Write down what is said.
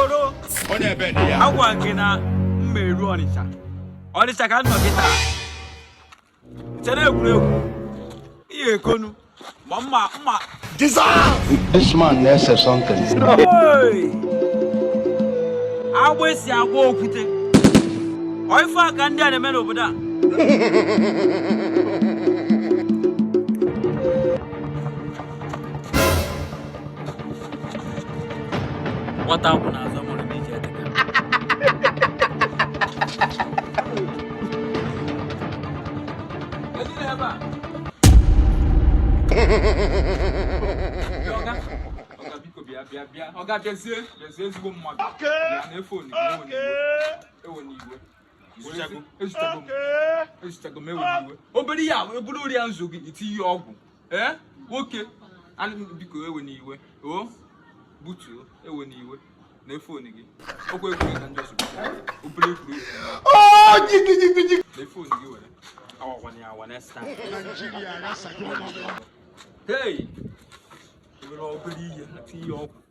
Okoro. Onye ebe dị ya. Agwa gị na mma eru Ọnịcha. Ọnịcha ka m nọ kịta. Chere egwuregwu. Ihe ekonu. Ma mma mma. This man na-ese something. Hey! Agbịsị agba okwute. Ọ ife a ka ndị a na-eme n'obodo a. Nwata akwụ n'azụ mụrụ n'ije eteka. Kedu ebe a? Ọga, ọga, biko bịa, bịa, bịa. Ọga, bịazie, bịazie, ezigbo mmadụ. Bịa na phone gị, ewe n'iwe. Ezuchago. Ezuchago m. Ezuchago m, ewe n'iwe. Obere ya, eburu ori ya nzu gị, itinye ọgwụ. Ee, nwoke, biko ewe n'iwe. O, butuo, ewe n'iwe. Na phone gị. Okwu egwuregwu ka ndị ọzọ. Obere egwuregwu. Na phone gị were. Awakwana ya awa next time. Hey! Obere obere ihe, tinye ọgwụ.